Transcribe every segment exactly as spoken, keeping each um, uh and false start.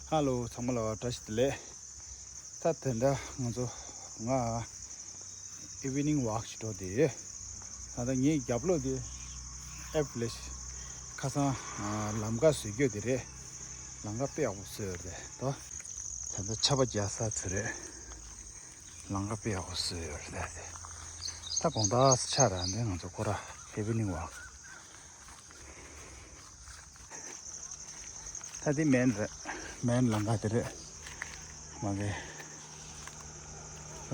ཧ་ལོ་ཚང་མ་ལ་བཀྲ་ཤིས་བདེ་ལེགས། ད་དེ་འདྲ་ང་ཚོ་ང་evening walk ཞིག་འགྲོ་དེ་ཡོད། ད་ལྟ་ངའི་རྒྱབ་ལོགས་དེ་F Village ཁ་སང་ལམ་ཁ་བཟོས་རྒྱུ་དེ་རེད། ལམ་ཁ་དཔེ་ཡག་པོ་བཟོས་ཡོད་རེད་དོ། ད་ལྟ་ཆར་པ་རྒྱག་ས་ཚོད་རེད། ལམ་ཁ་དཔེ་ཡག་པོ་བཟོས་ཡོད་རེད་དེ། ད་དགོང་དག་ཆ་ར་འདི་ང་ཚོ་ཁོ་ར་evening walk ད་འདི་main རེད། main ལམ་ཁ་དེ་རེད། མ་གི།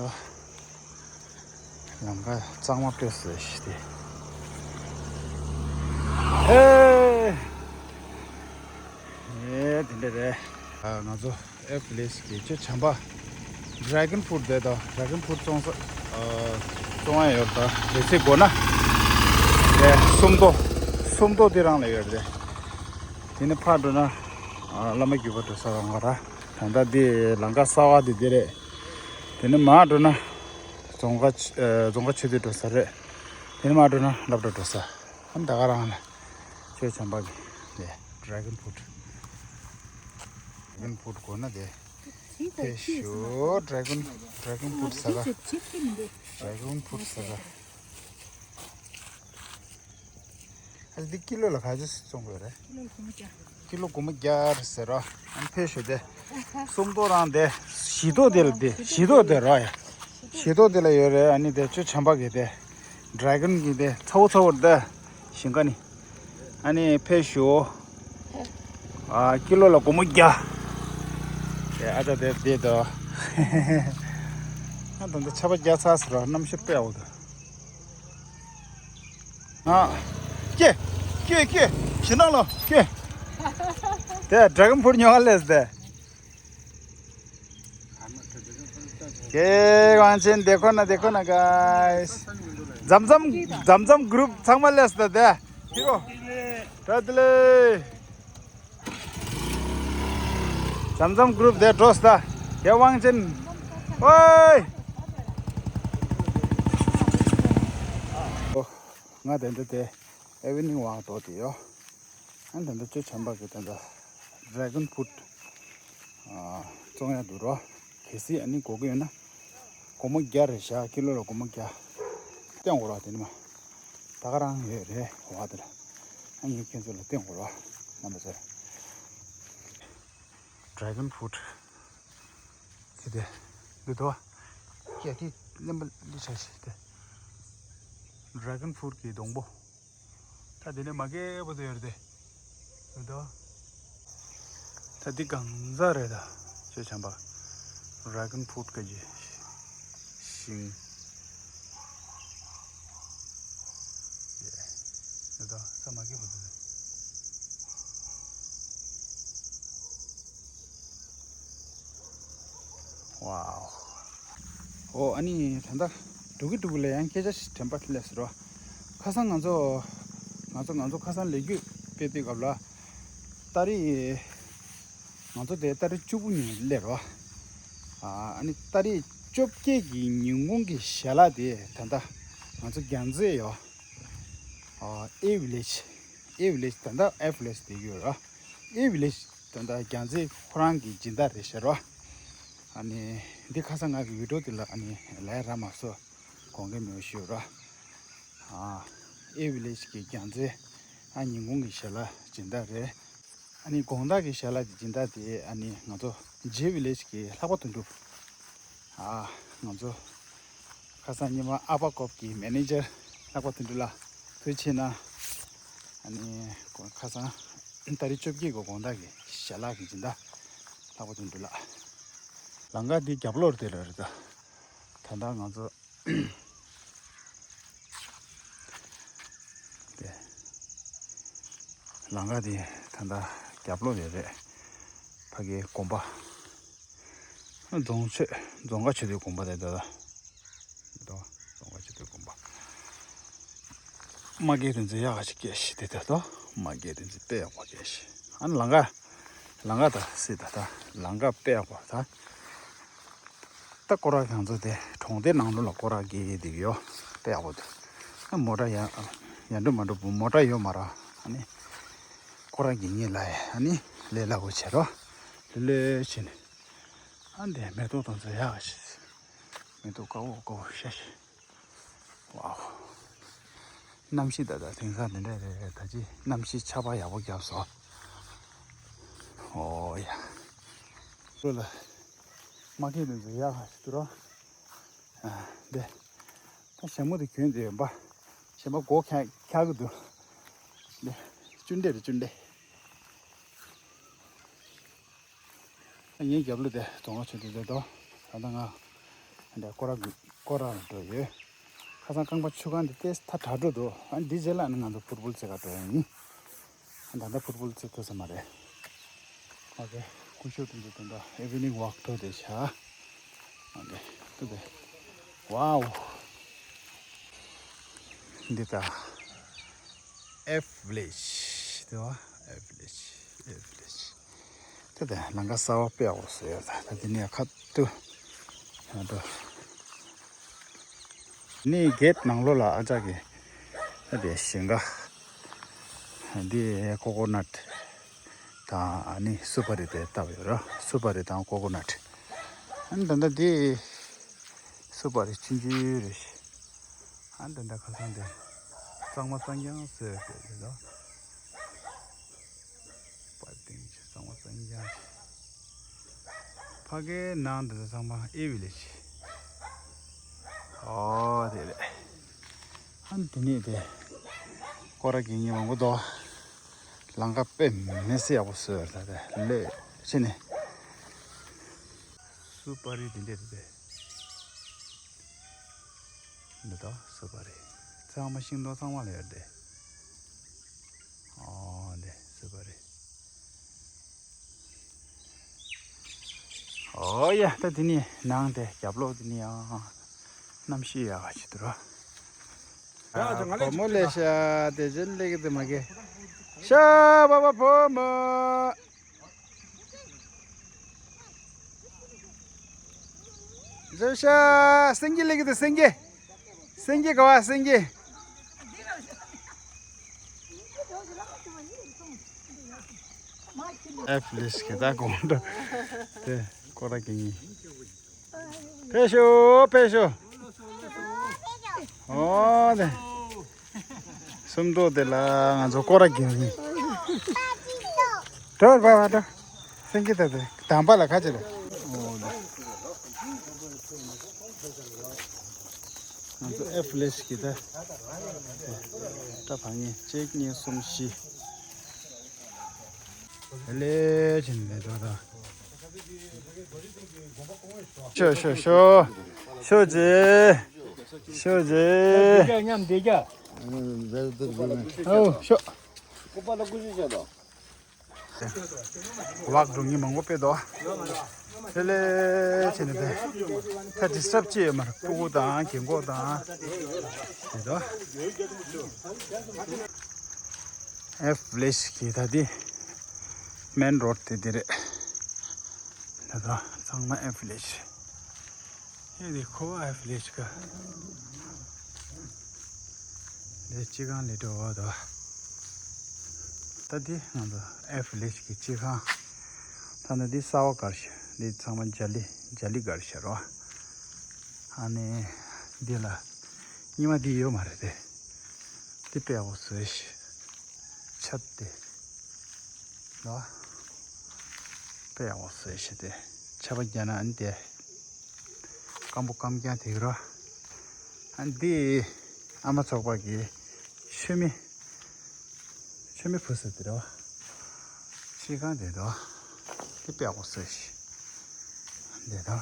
ཨ། ལམ་ཁ་གཙང་མ་དཔེ་བཟོས་ཤི་དེ། ཨེ། ཨེ་དེ་འདྲ་རེད། ཨ་ང་ཚོ་F Village གི་ཆུ་བྱམས་པ། Dragon Fruit དེ་དང་Dragon Fruit བཙོང་ས་ཨ་བཙོང་ཡ་ཡོད་ད་རེ་ཚེ་དགོས་ན། དེ་སུམ་མདོ། སུམ་མདོ་དེ་རང་ལ་ཡོད་རེད། དེ་ནས་ཕར་འགྲོ་ན་ཨ་བླ་མ་རྒྱུད་པ་འགྲོ་ས་རང་ག་ར། ད་ལྟ་འདི་ལམ་ཁ་གསར་པ་འདི་འདི་རེད། དེ་ནས་མར་འགྲོ་ན་རྫོང་ཁ་ཆུ་ཨ་རྫོང་ཁ་ཆུ་དེ་འགྲོ་ས་རེད། དེ་ནས་མར་འགྲོ་ན་སློབ་གྲྭ་འགྲོ་ས། ཨ་ནི་ད་ག་རང་ལ་ཆོས་བྱམས་པ་གི་དེ་Dragon Fruit། Dragon Fruit དགོས་ན་དེ་ཕེབས་ཤོག Dragon Dragon Fruit ཟ་ག Dragon Fruit ཟ་ག་ཨ་འདི་ཀི་ལོ་ལ་ག་ཚོད་བཙོང་དགོས་རེད། ཀི་ལོ་སྒོར་མོ་བརྒྱ་རེད་ཟེར་རོ། ཨ་ཕེབས་ཤོག་དེ། སུམ་མདོ་རང་དེ། བཞི་མདོ་དེ་ལ་དེ། བཞི་མདོ་དེ་རོ་ཡ། བཞི་མདོ་དེ་ལ་ཡོད་རེད། ཨ་ནི་དེ་ཆོས་བྱམས་པ་གི་དེ། Dragon གི་དེ་ཚ་བོ་ཚ་བོ་དེ། ཞིང་ཁ་ནི། ཨ་ནི་ཕེབས་ཤོག་ཨ་ཀི་ལོ་ལ་སྒོར་མོ་བརྒྱ། དེ་ཨ་ཅག་དེ་དེ་དོ། ཨ་ད་འདི་ཆར་པ་བརྒྱབ་ཚར་ཟེར་རོ། གནམ་གཤིས་དཔེ་ཡག་པོ་འདུག་ཨ། ཀྱེ། ཀྱེ་ཀྱེ། ཕྱི་ནང་ལོ་ཀྱེ། དེ་Dragon Fruit ཉོ་ག་སླེབས་དེ། ཀྱེ་ཝང་ཆེན། देखो ना देखो ना guys. འཛམ་འཛམ་འཛམ་འཛམ་group ཚང་མ་སླེབས་དེ་དེ། ཁྱི་གོ། བཀྲ་ཤིས་བདེ་ལེགས། འཛམ་འཛམ་group དེ་འགྲོ་ས། ཀྱེ་ཝང་ཆེན། ཝེ། ང་དེ་འདྲ་དེ་evening walk འགྲོ་དེ་ཡོད། ཨ་ནི་ད་ལྟ་ཆོས་བྱམས་པ་གི་ད་ལྟ་Dragon Fruit ཨ་བཙོང་ཡ་འདུག་རོ། གལ་སྲིད་ཨ་ནི་དགོས་ཀྱི་ཡོད་ན། སྒོར་མོ་བརྒྱ་རེད་བཞག་ཀི་ལོ་ལ་སྒོར་མོ་བརྒྱ། སྟོན་དགོས་རོ་དེ་ནི་མ། ད་ག་རང་ཡོད་རེད་བ་དེ་ལ། ཨ་ངས་ཁྱེད་ཚོ་ལ་སྟོན་དགོས་རོ། རྣམ་པ་ཚོ། Dragon Fruit དེ་དེ། འདི་དོ། ཀྱེ་དེ་རྣམ་པ་ལི་ཆ་ཞིག་དེ། Dragon Fruit གི་སྡོང་པོ། ད་དེ་ནས་མ་རྒད་པོ་དེ་ཡོད་རེད་དེ། ཡོད་དོ། ད་འདི་གང་ཟག་རེད་ད། ཆོས་བྱམས་པ། Dragon Fruit ག་གི་ཤིང་། ཡོད་དོ། ས་མ་རྒད་པོ་དེ། Wow། ཨོ་ཨ་ནི་ད་ལྟ་འགྲོ་གི་འགྲོ་གི་ལ་ཡང་སྐད་ཆ་ཞིག་དྲན་པ་སླེབས་སོང་རོ། ཁ་སང་ང་ཚོ་ང་ཚོ་ང་ཚོ་ཁ་སང་ལས་འགུལ་སྤེལ་དུས་སྐབས་ལ་ཏ་རིག་ང་ཚོ་དེ་ཏ་རིག་བཅུ་དགུ་ཉིན་སླེབས་རོ། ཨ་ནི་ཏ་རིག་བཅོ་བརྒྱད་ཀྱི་ཉིན་གུང་གི་ཞལ་ལག་དེ་ད་ལྟ་ང་ཚོ་རྒྱལ་རྩེ་ཡོད། ཨ་A Village། A Village ད་ལྟ་F Village དེ་ཡོད་རོ། A Village ད་ལྟ་རྒྱལ་རྩེ་ཁོ་རང་གི་སྦྱིན་བདག་རེད་ཤག་རོ། ཨ་ནི་འདི་ཁ་སང་ང་གི་བི་ཌིའོ་དེ་ལ་ཨ་ནི་ལའི་ར་མ་སོ་གོང་གི་མེའོ་ཤོད་རོ། ཨ་A Village གི་རྒྱལ་རྩེ་ཨ་ཉིན་གུང་གི་ཞལ་ལག་སྦྱིན་བདག་རེད། ཨ་ནི་དགོང་དག་གི་ཞལ་ལག་གི་སྦྱིན་བདག་དེ་ཨ་ནི་ང་ཚོ་J Village གི་ལྷག་པ་དོན་གྲུབ། ཨ་ང་ཚོ་ཁ་སང་ཉི་མ་ཨ་པ་ཀོབ་ཀྱི་མེ་ནེ་ཇར་ལྷག་པ་དོན་གྲུབ་ལགས་ཐུགས་རྗེ་ཆེ་གནང་། ཨ་ནི་ཁ་སང་ཏ་རིག་བཅོ་བརྒྱད་ཀྱི་དགོང་དག་གི་ཞལ་ལག་གི་སྦྱིན་བདག་ལྷག་པ་དོན་གྲུབ་ལགས། ལམ་ཁ་འདི་རྒྱབ་ལོགས་དེ་ལ་རེད་ད། ད་ལྟ་ང་ཚོ་དེ། ལམ་ཁ་དེ་ད་ལྟ་རྒྱབ་ལོགས་དེ་རེད། ཕ་གིའི་དགོན་པ། རྫོང་ཆོས་རྫོང་དཀར་ཆོས་སྡེའི་དགོན་པ་དེ་ད་ལྟ། རྫོང་དཀར་ཆོས་སྡེའི་དགོན་པ། མ་རྒད་དེ་ཚོ་ཡག་ག་ཞིག་སྐྱེས་ཤིག་དེ་ད་ལྟ། མ་རྒད་དེ་ཚོ་དཔེ་ཡག་པོ་སྐྱེས་ཤིག་ཨ་ནི་ལམ་ཁ། ལམ་ཁ་ད་སྲིད་ད་ད། ལམ་ཁ་དཔེ་ཡག་པོ་ད། ད་སྐོར་ར་ང་ཚོ་དེ་གྲོང་སྡེ་ནང་ལོགས་ལ་སྐོར་ར་རྒྱག་ཡས་དེ་ཡོད་དཔེ་ཡག་པོ་འདུག་ཨ་མོ་ཊ་ཡང་ཡང་འགྲོ་མ་འགྲོ་བུ་མོ་ཊ་ཡོད་མ་ར་ཨ་ནི། སྐོར་ར་རྒྱག་ངེས་ལ་ཡ་ཨ་ནི་ལས་སླ་པོ་བྱེད་རོགས། དེ་ལས་ཕྱིན་ནས། ཨ་འདི་མེ་ཏོག་དང་ཚོ་ཡག་ཤི། མེ་ཏོག་དཀར་པོ་དཀར་པོ་ཤ་ཤི། ཝའོ། གནམ་གཤིས་ད་ལྟ་དེང་སང་དེ་འདྲ་རེད། ད་ཅི་གནམ་གཤིས་ཆར་པ་ཡག་པོ་བརྒྱབ་སོང་། ཨོ་ཡ། ལོ་ལ། མ་སྐད་དེ་ཚོ་ཡག་ཤི་འདུག་རོ། ཨ་འདི། ད་ཞྭ་མོ་དེ་གྱོན་བསྡད་ཡོད་པ། ཞྭ་མོ་སྒོ་ཁ་ཁ་གི་འདུག་འདི། ཅུན་ཏེ་རེད་ཅུན་ཏེ། ངའི་རྒྱབ་ལོགས་དེ་རྫོང་ཁ་ཆེ་དེ་དེ་དོ། ད་ལྟ་ང་འདི་སྐོར་ར་སྐོར་ར་འགྲོ་ཡོད། ཁ་སང་རྐང་པ་ཆུ་ཁང་དེ་ཏེ་ཐ་དྲག་འགྲོ་འདུག་ཨ་འདི་རྗེས་ལ་ནི་ང་ཚོ་ཕུར་བུལ་རྩེ་ག་འགྲོ་ཡ་ཡིན། ད་ལྟ་ཕུར་བུལ་རྩེ་ཐུབ་ས་མ་རེད། ཨོ་ཀེ། སྐུ་ཞབས་དེ་ཚོ་དེ་འདྲ་ཨི་ཝི་ནིང་ཝོག་ཐོག་དེ་བྱ། ཨོ་ཀེ། ཐུབ་པས། ཝའོ། འདི་ད་ཨེཕ་ཝི་ལེཇ་དེ་བ། ཨེཕ་ཝི་ལེཇ། ཨེཕ་ཝི་ལེཇ། དེ་ད་ལམ་ཁ་གསར་པ་དཔེ་ཡག་པོ་བཟོས་ཡོད། ད་ད་དེ་ནས་ཁ་ཐུག་ཡང་འགྲོ། ནི་གེད་ནང་ལོགས་ལ་ཨ་ཅག་གི་ཨ་དེ་ཞིང་ཁ། འདི་ཀོ་ཀོ་ནཊ་དང་ཨ་ནི་སུ་པ་རི་དེ་བཏབ་ཡོད་ར། སུ་པ་རི་དང་ཀོ་ཀོ་ནཊ། ཨ་ནི་ད་ལྟ་འདི་སུ་པ་རི་ཆུང་ཆུང་རེད། ཨ་ནི་ད་ལྟ་ཁ་སང་དེ་གཙང་མ་གཙང་རྐྱང་བཟོས་ཡོད་རེད་ལ། པར་ཏིང་ཆེ་གཙང་མ་གཙང་རྐྱང་ཆེ། ཕ་གའི་ནང་དུ་ཚང་མ་ཨེ་ཝི་ལེ་ཆེ། ཨོ་དེ་རེད། ཨ་ནི་དེ་ནས་དེ་སྐོར་ར་གི་ཉི་མ་མགོ་དོ། ལམ་ཁ་དཔེ་མི་སྲིད་ཡག་པོ་བཟོས་ཡོད་རེད། ད་དེ་ལས་ཕྱི་ནས་སུ་པ་རི་དེ་འདྲ་རེད་དེ། འདི་དག་སུ་པ་རི། ཚང་མ་ཤིང་སྡོང་ཚང་མ་ལ་ཡོད་དེ། ཨོ་འདི་སུ་པ་རི། ཨོ་ཡ། ད་དེ་ནི་ནང་དེ་རྒྱབ་ལོགས་དེ་ནི་ཡང་གནམ་གཤིས་ཡག་ག་ཅིག་འདུག་ར། ཡ་ད་ང་ལས་བུ་མོ་ལས་ཤ་དེ་ཅན་ལས་ཀྱི་དེ་མ་གི་ཤ་བ་བ་བུ་མོ། བཟོ་ཤ་སེང་གེ་ལས་ཀྱི་དེ་སེང་གེ། སེང་གེ་ག་བ་སེང་གེ། ཨེ་ཕི་ལིས་ཀྱི་ད་གོང་དུ་དེ་ཀོ་ར་གི་ཉིན། ཕེབས་ཤོག་ཕེབས་ཤོག་ཨོ་དེ། སུམ་མདོ་དེ་ལ་ང་ཚོ་སྐོར་ར་རྒྱག་ཡིན། དྲོར་བ་བ་དྲོ། སེང་གེ་དེ་དེ་དམ་པ་ལ་ཁ་ཅིག་རེད། ང་ཚོ་ཨེ་ཕི་ལེ་ཤི་གི་ད། ད་བ་ངས་གཅིག་གཉིས་གསུམ་བཞི། ལས་ཅན་ལས་དྲོ་ད། ཤོ་ཤོ་ཤོ། ཤོ་ཇེ། ཤོ་ཇེ། མཉམ་བསྡད་རྒྱ། ཨོ་ཤོ། ཀོ་པ་ལ་ཀུ་ཤུ་བྱ་དོ། ཝག་འགྲོ་མཁན་མང་པོ་དཔེ་འདུག་དེ་ལས་བྱས་ནས་དེ་ད་ཌི་སི་ཊབ་ཅི་ཡོད་མ་རེད། སྤུ་གུ་དང་རྒན་གོག་དང་དེ་འདུག་ཨེ་ཕི་ལེ་ཤི་གི་ད་དེ་མེན་རོ་ཌི་དེ་དེ་རེད། ད་ད་ཚང་མ་ཨེ་ཕི་ལེ་ཤི། ཨེ་དེ་ཁོ་ཨེ་ཕི་ལེ་ཤི་ག་དེ་སྤྱི་ཁང་ལས་འགྲོ་བ་དོ། ད་འདི་ང་ཚོ་ཨེ་ཕི་ལེ་ཤི་གི་སྤྱི་ཁང་། ད་ནི་འདི་གསར་པ་སྒར་ཤག་འདི་ཚང་མ་ཇ་ལི་ཇ་ལི་སྒར་ཤག་རོ། ཨ་ནི་འདི་ལ་ཉི་མ་འདི་ཡོད་མ་རེད་དེ། འདི་དཔེ་ཡག་པོ་བཟོས་ཤག་ཆབ་དེ་ལ་དཔེ་ཡག་པོ་བཟོས་ཤག་དེ་ཆབ་པ་རྒྱག་ན་ཨ་ནི་དེ། སྐམ་པོ་སྐམ་རྐྱང་དེ་རོ། ཨ་འདི་ཨ་མ་ཚོགས་པ་གི་མཆོད་མེ། མཆོད་མེ་ཕུལ་ས་དེ་རོ། ཤིང་ཁང་དེ་དོ། དེ་དཔེ་ཡག་པོ་བཟོས་ཤག་དེ་དོ།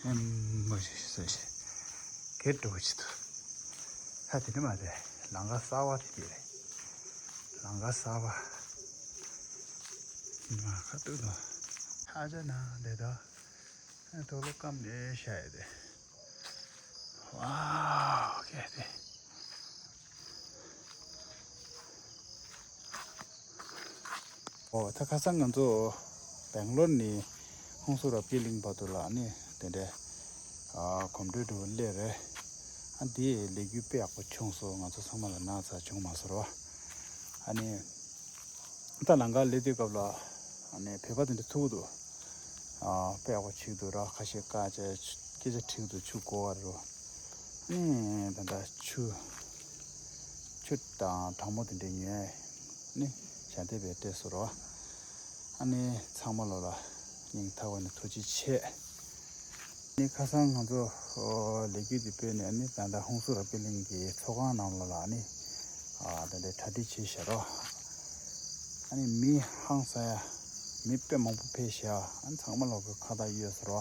ཨེམ་མོ་ཞིག་བཟོས་ཤག་གེ་འགྲོ་གི་ཆེད་དུ། ད་དེ་ནི་མ་རེད། ལམ་ཁ་གསར་པ་དེ་རེད། ལམ་ཁ་གསར་པ། ང་ཁ་ཐུག་དོ། ཧ་ཅང་ན་དེ་དོ། དོ་ལོ་སྐམ་ནས་ཤ་ཡ་དེ། ཝའོ་ཀེ་དེ། ཨོ་ད་ཁ་སང་ང་ཚོ་སྦེང་ལོར་ནས་ཧོང་སུར་རབ་རྒྱས་གླིང་བར་དུ་ལ་ནི་དེ་འདྲའི་ཨ་གོམ་བགྲོད་འགྲོ་སླེབས་རེད། ཨ་འདི་ལས་འགུལ་དཔེ་ཡག་པོ་བྱུང་སོང་། ང་ཚོ་ཚང་མ་ལ་ན་ཚ་བྱུང་མ་སོང་རོ། ཨ་ནི། ད་ལམ་ཁ་སླེབས་དུས་སྐབས་ལ། ནས་བོད་པ་དེ་འདྲ་ཚུགས་འདུག་ཨ་དཔེ་ཡག་པོ་བྱེད་འདུག་ར། ཁ་ཤས་བཀའ་བཅག་སྐད་ཆ་དྲིས་འདུག་ཆུ་བསྐོལ་བ་རུ། ཨ་ནི་ད་ལྟ་ཆུ་ཆུ་དང་གྲང་མོ་དེ་འདྲ་ཉོས་ནི་ཞལ་འདེབས་སྤྲད་སོང་ར། ཨ་ནི་ཚང་མ་ལོ་ལ་སྙིང་ཐག་པ་ནས་ཐུགས་རྗེ་ཆེ། ནི་ཁ་སང་ང་ཚོ་ལས་འགུལ་འདི་སྤེལ་ནས་ནི་ད་ལྟ་ཧུན་སུར་རབ་རྒྱས་གླིང་གི་ཚོགས་ཁང་ནང་ལོགས་ལ་ནི་ད་ལྟ་གྲ་སྒྲིག་བྱས་བཞག་རོགས། ཨ་ནི་མི་ཧང་སང་ཡ་མི་དཔེ་མང་པོ་ཕེབས་བཞག་ཨ་ནི་ཚང་མ་ལོག་གི་ཁ་བརྡ་ཡོད་ཟེར་བ།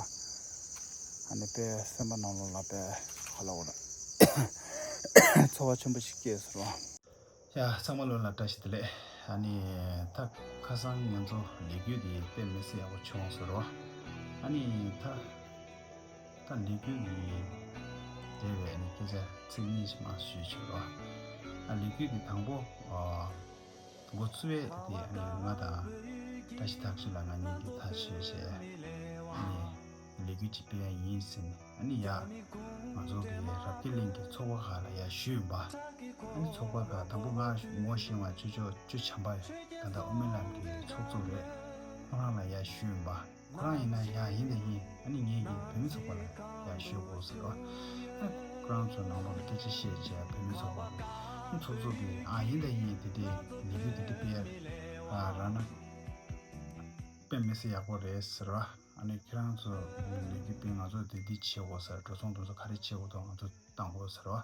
ཨ་ནི་དཔེ་སེམས་པ་ནང་ལོགས་ལ་དཔེ་ཧ་ལ་འོ་ལ་ཚོར་བ་ཆེན་པོ་ཞིག་སྐྱེས་ཟེར་བ། ཡ་ཚང་མ་ལོ་ལ་བཀྲ་ཤིས་བདེ་ལེགས། ཨ་ནི་ད་ཁ་སང་ང་ཚོ་ལས་འགུལ་འདི་དཔེ་མི་སྲིད་ཡག་པོ་བྱུང་སོང་རོ། ཨ་ནི་ད་ད་ལས་འགུལ་འདི་འབྲེལ་བའི་ཨ་ནི་སྐད་ཆ་ཚིག་གཉིས་ཤིག་མར་ཞུས་ཆོག་རོ། ཨ་ལས་འགུལ་འདི་དང་པོ་འགོ་བཙུགས་པའི་དེ་ཨ་ནི་ང་དང་བཀྲ་ཤིས་ཐག་ཆོད་ལགས་ང་གཉིས་ཀྱིས་ཐག་ཆོད་བྱས་ཨ་ནི། ལས་འགུལ་ཅིག་སྤེལ་ཡ་ཡིན་ཟེར་ནས་ཨ་ནི་ཡ། ང་ཚོ་གི་རབ་རྒྱས་གླིང་གི་ཚོགས་པ་ཁག་ལ་ཡ་ཞུས་ཡིན་པ། ཨ་ནི་ཚོགས་པ་ཁག་དང་པོ་ང་ངོ་ཤེས་པ་ཅོ་ཅོ་ཅོ་བྱམས་པ་ད་ལྟ་དབུ་མའི་ལམ་གྱི་ཚོགས་གཙོ་རེད། ཁོ་རང་ལ་ཡ་ཞུས་ཡིན་པ། ཁོ་རང་ཡིན་ན་ཡ་ཡིན་དང་ཡིན་ཨ་ནི་ངེད་ཀྱི་བོད་མི་ཚོགས་པ་ལ་ཡ་ཞུ་དགོས་ཟེར་བ། ཨ་ཁོ་རང་ཚོ་ནང་ལོགས་ལ་སྐད་ཆ་བཤད་བྱས་བོད་མི་ཚོགས་པ་ཨ་ཚོགས་གཙོ་གིས་ཨ་ཡིན་དང་ཡིན་དེ་དེ་ལས་འགུལ་དེ་འདྲ་སྤེལ་ཡ་རག་ན། དཔེ་མི་སྲིད་ཡག་པོ་རེད་ཟེར་བ། ཨ་ནི་ཁྱེད་རང་ཚོ་ལས་འགུལ་སྤེལ་ང་ཚོ་དེ་འདི་བྱེད་དགོས་ཟེར་འགྲོ་སོང་དེ་ཚོ་ག་རེ་བྱེད་དགོས་དང་ང་ཚོ་བཏང་དགོས་ཟེར་བ།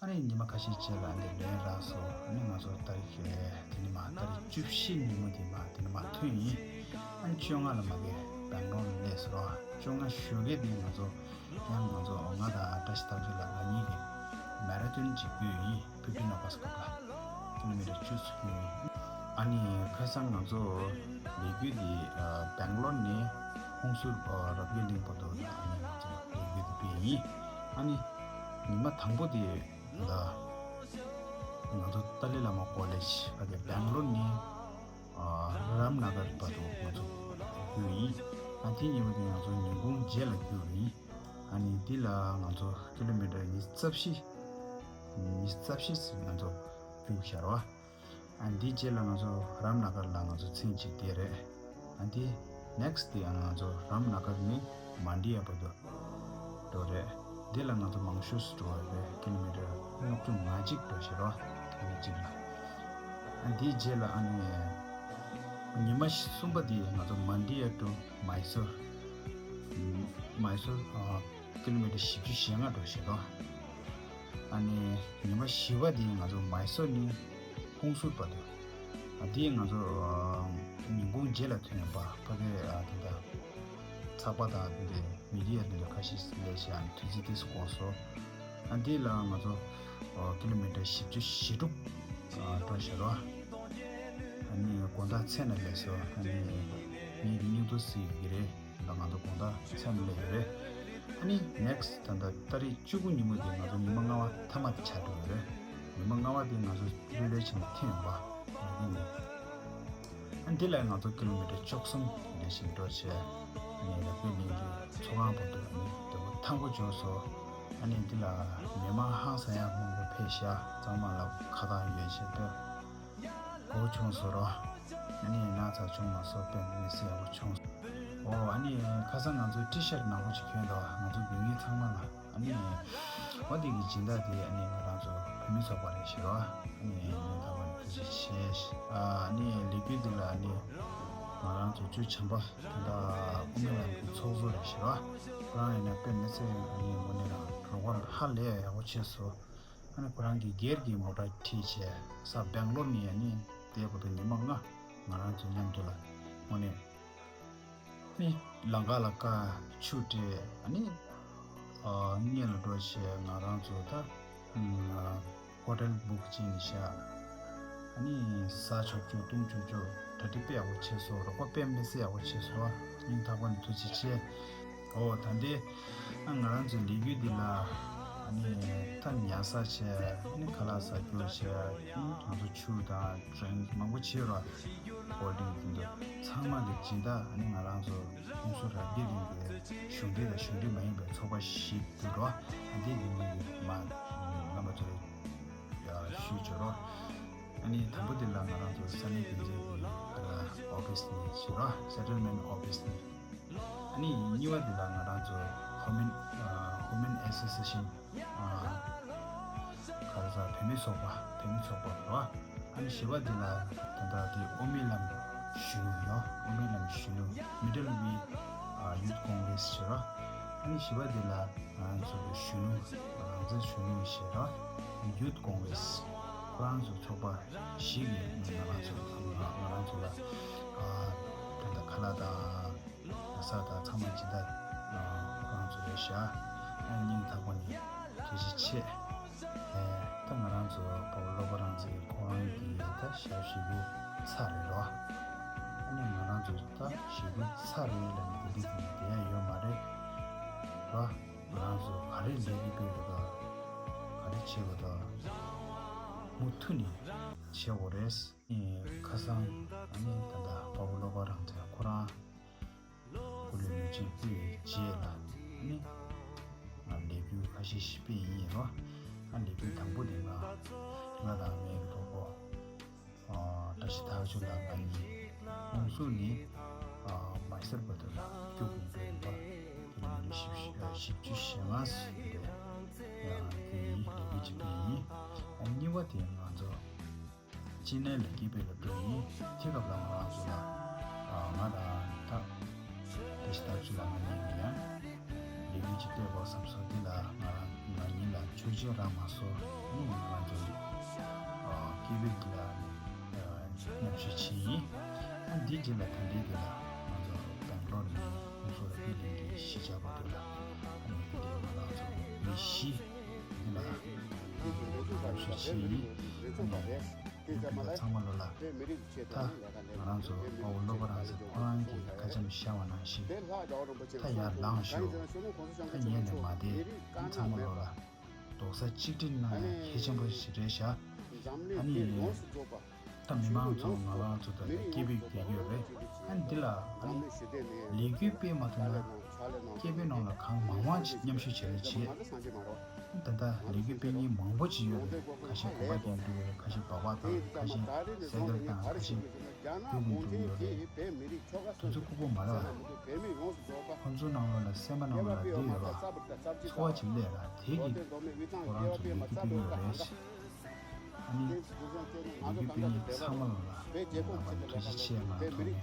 ཨ་ནི་ཉི་མ་ཁ་ཤས་རྗེས་ལ་འདི་ལན་རག་སོང་ཨ་ནི་ང་ཚོ་ཏ་རིག་གི་དེ་ནི་མ་ཏ་རིག་བཅུ་བཞི་ཉིན་མོ་དེ་མ་དེ་ནི་མ་ཐོན་ཡིན། ཨ་ནི་བཅོ་ལྔ་ལ་མ་གི་བེང་ལོར་སླེབས་ཟེར་བ་བཅོ་ལྔ་ཞོགས་ཀས་དེ་ང་ཚོ་ཡང་ང་ཚོ་ང་དང་བཀྲ་ཤིས་རྟགས་ཅན་ལགས་ང་གཉིས་ཀྱིས་མེ་ར་ཐོན་གཅིག་བརྒྱུད་ཡིན། ཕི་ཕི་ནོ་བྷ་སི་ཀོ་ལ་ཀི་ལོ་མི་ཊར་བཅུ་ཙམ་ཡོད། ཨ་ནི་ཁ་སང་ང་ཚོ་ལས་འགུལ་འདི་ཨ་བེང་ལོར་ནས་ཧུན་སུར་ཨ་རབ་རྒྱས་གླིང་བར་དུ་ཨ་ནི་ང་ཚོ་ལས་འགུལ་འདི་སྤེལ་ཡིན། ཨ་ནི་ཉི་མ་དང་པོ་དེ་ད་ང་ཚོ་ཏཱ་ལའི་བླ་མ་ཀོ་ལེཇ་ཕ་གི་བེང་ལོར་ནས་ཨ་རམ་ན་གར་བར་དུ་ང་ཚོ་བརྒྱུད་ཡིན། ཨ་དེ་ཉིན་མོ་དེ་ང་ཚོ་ཉིན་གུང་རྗེས་ལ་བརྒྱུད་ཡིན། ཨ་ནི་འདི་ལ་ང་ཚོ་ཀི་ལོ་མི་ཊར་ཉི་ཤུ་རྩ་བཞི། ཉི་ཤུ་རྩ་བཞི་ང་ཚོ་རྒྱུགས་ཤར་བ། ཨ་འདིའི་རྗེས་ལ་ང་ཚོ་རམ་ན་གར་ལ་ང་ཚོ་ཚན་གཅིག་བསྡད་རེད། ཨ་འདི་ནེག་སི་ཊི་དེ་ང་ཚོ་རམ་ན་གར་ནས་མན་ཌི་ཡ་བར་དུ་འགྲོ་རེད། འདི་ལ་ང་ཚོ་མང་ཤོས་སུ་འགྲོ་བ་རེད། ཀི་ལོ་མི་ཊར་ལྔ་བཅུ་ང་གཅིག་འགྲོ་ཤར་བ་ཐེངས་གཅིག་ལ། ཨ་འདིའི་རྗེས་ལ་ཨ་ནི་ཉི་མ་གསུམ་པ་དེ་ང་ཚོ་མན་ཌི་ཡ་ཊུ་མའི་སོར། མའི་སོར་ཨ་ཀི་ལོ་མི་ཊར་བཞི་བཅུ་ཞེ་ལྔ་འགྲོ་བཞིན་འདུག་ཨ་ནི་ཉི་མ་བཞི་པ་དེ་ང་ཚོ་མའི་སོར་ནས་ཧུན་སུར་བར་དུ། ཨ་དེ་ང་ཚོ་ཨ་ཉིན་གུང་རྗེས་ལ་ཐོན་པ་ཕ་གི་ཨ་དེ་འདྲ་ཚགས་པར་དང་དེ་འདྲའི་མི་ཌི་ཡ་དེ་འདྲ་ཁ་ཤས་སླེབས་ཤག་ཨ་ནི་དུས་ཚོད་དེ་སུ་འགོར་སོང་། ཨ་འདི་ལ་ང་ཚོ་ཨ་ཀི་ལོ་མི་ཊར་བཞི་བཅུ་ཞེ་དྲུག་ཨ་འགྲོ་ཤག་རོ། ཨ་ནི་དགོང་དག་མཚན་ལ་སླེབས་སོང་། ཨ་ནི་ངེད་ཀྱི་སྙིང་སྟོབས་ཟེར་ཡོད་ཀྱི་རེད། ད་ང་ཚོ་དགོང་དག་མཚན་ལ་སླེབས་ཡོད་རེད། ཨ་ནི་ནེག་སི་ཊི་ད་ལྟ་ཏ་རིག་བཅུ་དགུ་ཉིན་མོ་དེ་ང་ཚོ་ཉི་མ་ལྔ་པ་མཐའ་མ་དེ་ཆགས་འགྲོ་གི་རེད། ཉི་མ་ལྔ་པ་དེ་ང་ཚོ་ལྷོད་ལྷོད་བྱས་ནས་ཐོན་ཡོང་པ་ང་གི་ནི། ཨ་འདི་ལ་ང་ཚོ་ཀི་ལོ་མི་ཊར་བཅུ་གསུམ་རེ་བཞིན་འགྲོ་བྱས། ཨ་ནི་རབ་རྒྱས་གླིང་གི་ཚོགས་ཁང་བར་དུ་ཨ་ནི་བདེ་པོ་ཐང་པོ་འབྱོར་སོང་། ཨ་ནི་འདི་ལ་མི་མང་ཧང་སང་ཡག་མང་པོ་ཕེབས་ཤག་ཚང་མ་ལ་ཁ་བཏགས་ཡོད་བྱས་ཏེ། གོ་བྱུང་སོང་རོ། ཨ་ནི་ན་ཚ་བྱུང་མ་སོང་དཔེ་མི་སྲིད་ཡག་པོ་བྱུང་སོང་། ཨོ་ཨ་ནི་ཁ་སང་ང་ཚོའི་ཊི་ཤར་ནག་པོ་ཅིག་གྱོན་འདུག་ང་ཚོ་དགོས་ངེས་ཚང་མ་ལ་ཨ་ནི་འོ་དེ་གི་སྦྱིན་བདག་དེ་ཨ་ནི་ང་རང་ཚོ་བོད་མི་ཚོགས་པ་རེད་ཤག་རོ། ཨ་ནི་ངས་ད་བར་ཐུགས་རྗེ་ཆེ། ཨ་ནི་ལས་འགུལ་འདི་ལ་ཨ་ནི་ང་རང་ཚོ་ཅོ་བྱམས་པ་དེ་འདྲ་དབུ་མའི་ལམ་གྱི་ཚོགས་གཙོ་རེད་ཤག་རོ། ཁོ་རང་ཡིན་ན་དཔེ་མི་སྲིད་ཨ་ནི་དངོས་གནས་རང་རོགས་པ་ཧ་ལས་ཡག་པོ་བྱས་སོང་། ཨ་ནི་ཁོ་རང་གི་སྒེར་གྱི་མོ་ཊ་ཁྲིད་བྱས་ས་སྦེང་ལོར་ནས་ཨ་ནི་དེའི་བར་དུ་ཉི་མ་ལྔ་ང་རང་ཚོ་མཉམ་དུ་ལ་དངོས་གནས་ཨ་ནི་ལམ་ཁ་ལ་ཀ་ཆུ་སྤྲད་ཨ་ནི་ཨ་སྔོན་ལ་འགྲོ་བྱས་ང་རང་ཚོ་ད་ཨ་ཧོ་ཊེལ་བུག་བྱས་ནས་བཞག་ཨ་ནི་ཟ་ཆོག་ཆོག་འཐུང་ཆོག་ཆོག་གྲ་སྒྲིག་དཔེ་ཡག་པོ་བྱས་སོང་། རོགས་པ་དཔེ་མི་སྲིད་ཡག་པོ་བྱས་སོང་། སྙིང་ཐག་པ་ནས་ཐུགས་རྗེ་ཆེ། ཨོ་ད་འདི་ཨ་ང་རང་ཚོའི་ལས་འགུལ་འདི་ལ་ཨ་ནི་ད་ཉལ་ས་བྱས་ཨ་ནི་ཁ་ལག་ཟ་རྒྱུ་བྱས་ཨ་ནི་ང་ཚོ་ཆུ་དང་ཌི་རིང་མང་པོ་བྱས་རོགས། ཀོལ་ཌི་རིང་འདི་ཚོ་ཚང་མ་གི་སྦྱིན་བདག་ཨ་ནི་ང་རང་ཚོ་ཁོང་ཚོ་རབ་རྒྱས་གླིང་གི་གཞུང་འབྲེལ་དང་གཞུང་འབྲེལ་མ་ཡིན་པའི་ཚོགས་པ་ཞིག་འདུག་རོགས། ཨ་འདི་གི་མི་གི་མ་རྣམ་པ་ཚོ་ཞུས་བྱོས་རོགས། ཨ་ནི་དང་པོ་དེ་ལ་ང་རང་ཚོ་ས་གནས་དེ་ཚོའི་གི་ཨ་ ཨོ་ཕི་སི་ནས་ཞེས་ར། སེ་ཊལ་མེན་ཊི་ཨོ་ཕི་སི་ནས། ཨ་ནི་གཉིས་པ་དེ་ལ་ང་རང་ཚོ་ཧུ་མེན་ཨ་ཧུ་མེན་ཨེ་སོ་སི་ཨེ་ཤན། ཨ་ག་རེ་ཟ། བུད་མེད་ཚོགས་པ། བུད་མེད་ཚོགས་པ་ར། ཨ་ནི་བཞི་པ་དེ་ལ་ད་ལྟ་དེ་དབུ་མའི་ལམ་གཞོན་ནུ་ཡོད། དབུ་མའི་ལམ་གཞོན་ནུ། མི་ཌལ་ཝེ་ཡུཐ་ཀོང་གྷི་རེ་སི་ཞེས་ར། ཨ་ནི་བཞི་པ་དེ་ལ་ང་རང་ཚོ་གི་གཞོན་ནུ། རང་བཙན་གཞོན་ནུ་ཞེས་ར། ཡུཐ་ཀོང་གྷི་རེ་སི། ཁོ་རང་ཚོ་ཚོགས་པ་བཞི་གིས་ང་རང་ཚོ་ང་རང་ཚོ་ལ་ཨ་ད་ལྟ་ཁ་ལག་དང་། ལ་ས་དང་ཚང་མ་ཇི་ལྟར་ཁོ་རང་ཚོ་རེད་ཤག་ཨ་སྙིང་ཐག་པ་ནས་ཐུགས་རྗེ་ཆེ། ཨེ་ད་ང་རང་ཚོ་དཔའ་བོ་བློ་དགའ་རང་བཙན་གྱི་ཁོ་རང་གི་ད་ཞག་ཞེ་པོ་ཚར་རེད་རོ། ཨ་ནི་ང་རང་ཚོ་ད་ཞེ་པོ་ཚར་རེད་ལབ་ནས་འདི་འདྲ་ཟེར་ནས་བསྡད་ཡ་ཡོད་མ་རེད་རོ། ང་རང་ཚོ་ག་རེ་ལས་ཀྱི་སྤེལ་དགོས་དང་། ག་རེ་བྱེད་དགོས་དང་། མུ་མཐུད་ནས་བྱེད་དགོས་རེད། ཨེ་ཁ་སང་ཨ་ནི་ད་ལྟ་དཔའ་བོ་བློ་དགའ་རང་བཙན་ཁོ་རང་སྐུ་ལས་མེ་མཆོད་ཕུལ་བའི་རྗེས་ལ་ནི་ང་ལས་འགུལ་ཁ་ཤས་ཤིག་སྤེལ་ཡིན་རོ། ཨ་ལས་འགུལ་དང་པོ་དེ་ང་ང་དང་ངའི་གྲོགས་པོ་ཨ་བཀྲ་ཤིས་རྟགས་བཅུ་ལགས་ང་གཉིས་ཁོང་ཚོ་ནི་ཨ་མ་སེར་བ་དུ་ལ་སྐྱོ་དགོས་པའི་རིམ་པ་དེ་ནི་ཞིབ་ཞིབ་བཅུ་ཞེ་ལྔ་ཟིན་པའི་ཨ་དེ་ཡིན་ལས་འགུལ་ཅིག་སྤེལ་ཡིན། ཨ་གཉིས་པ་དེ་ང་ཚོ། ཅི་ནས་ལས་ཀྱི་སྤེལ་ལ་འགྲོ་ཡིན། དེ་སྐབས་ལ་ང་རང་ཚོ་ལ་ང་དང་ད་དེ་ཞིག་ཐག་ཆོད་ལ་ང་གཉིས་ཀྱི་ཡང་ལས་འགུལ་ཅིག་སྤེལ་དགོས་བསམ་སོང་། དེ་ལ་ང་རང་ང་གཉིས་ལ་ཆོས་རྗེ་རང་མ་སོ་ནི་ང་རང་ཚོ་སྐྱེས་བུ་དེ་ལ་མཉམ་ཞུགས་བྱས་ཡིན། ཨ་འདི་རྗེས་ལ་ད་ལྟའི་དེ་ལ་ང་ཚོ་བེང་ལོར་ནས་ཁོང་ཚོ་ལ་ཕི་ལིང་གི་གཞིས་ཆགས་པ་དེ་ལ་ཨ་ནི་དེ་ང་རང་ཚོ་མི་བཞི་དེ་ལ་མཉམ་ཞུགས་བྱས་ཡིན། ཨ་ནི། དེ་འདི་ལ་ཚང་མ་ལོ་ལ། ད་ང་རང་ཚོ་དཔའ་བོ་བློ་དགའ་རང་བཙན་ཁོ་རང་གིས་ཁ་ཆེམས་བཞག་པ་ནང་བཞིན་ད་ཡར་ལངས་ཤོག་ད་ཡར་ལངས་ནས་མ་བསྡད། ཚང་མ་ལོ་ལ་རྡོག་རྩ་གཅིག་སྒྲིལ་གནང་ཡ་གལ་ཆེན་པོ་ཞིག་རེད་ཤག་ཨ་ནི། ད་མི་མང་ཚོ་ང་རང་ཚོ་ད་ལྟ་སྐྱེས་བུ་བསྡད་ཡོད་རེད། ཨ་ནི་འདི་ལ་ཨ་ནི་ལས་འགུལ་སྤེལ་མ་ཐུབ་ན་སྐྱེས་བུ་ནང་ལ་གང་མང་མང་ཅིག་མཉམ་ཞུགས་བྱེད་རེས་བྱེད། ད་ལྟ་ལས་འགུལ་སྤེལ་མཁན་མང་པོ་ཅིག་ཡོད་རེད། ཁ་ཤས་གོམ་པ་རྒྱག་འགྲོ་གི་རེད། ཁ་ཤས་སྦག་སྦག་བཏང་། ཁ་ཤས་སེ་གལ་བཏང་། ཁ་ཤས་སྐྱོ་གི་འགྲོ་གི་ཡོད་རེད། དེ་ཚོ་ལྐུགས་པ་མ་རེད་པ། ཁོང་ཚོ་ནང་ལོགས་ལ་སེམས་པ་ནང་ལོགས་ལ་འདི་ཡོད་པ། ཚོར་བ་ཅིག་སླེབས་པ་དེ་གིས་ཁོ་རང་ཚོ་ལས་འགུལ་སྤེལ་གི་ཡོད་རེད། ཨ་ནི་ལས་འགུལ་སྤེལ་མཁན་ཚང་མ་ལོ་ལ་ངས་རྣམ་པ་ལ་ཐུགས་རྗེ་ཆེ་ང་རང་ཐོག་ནས།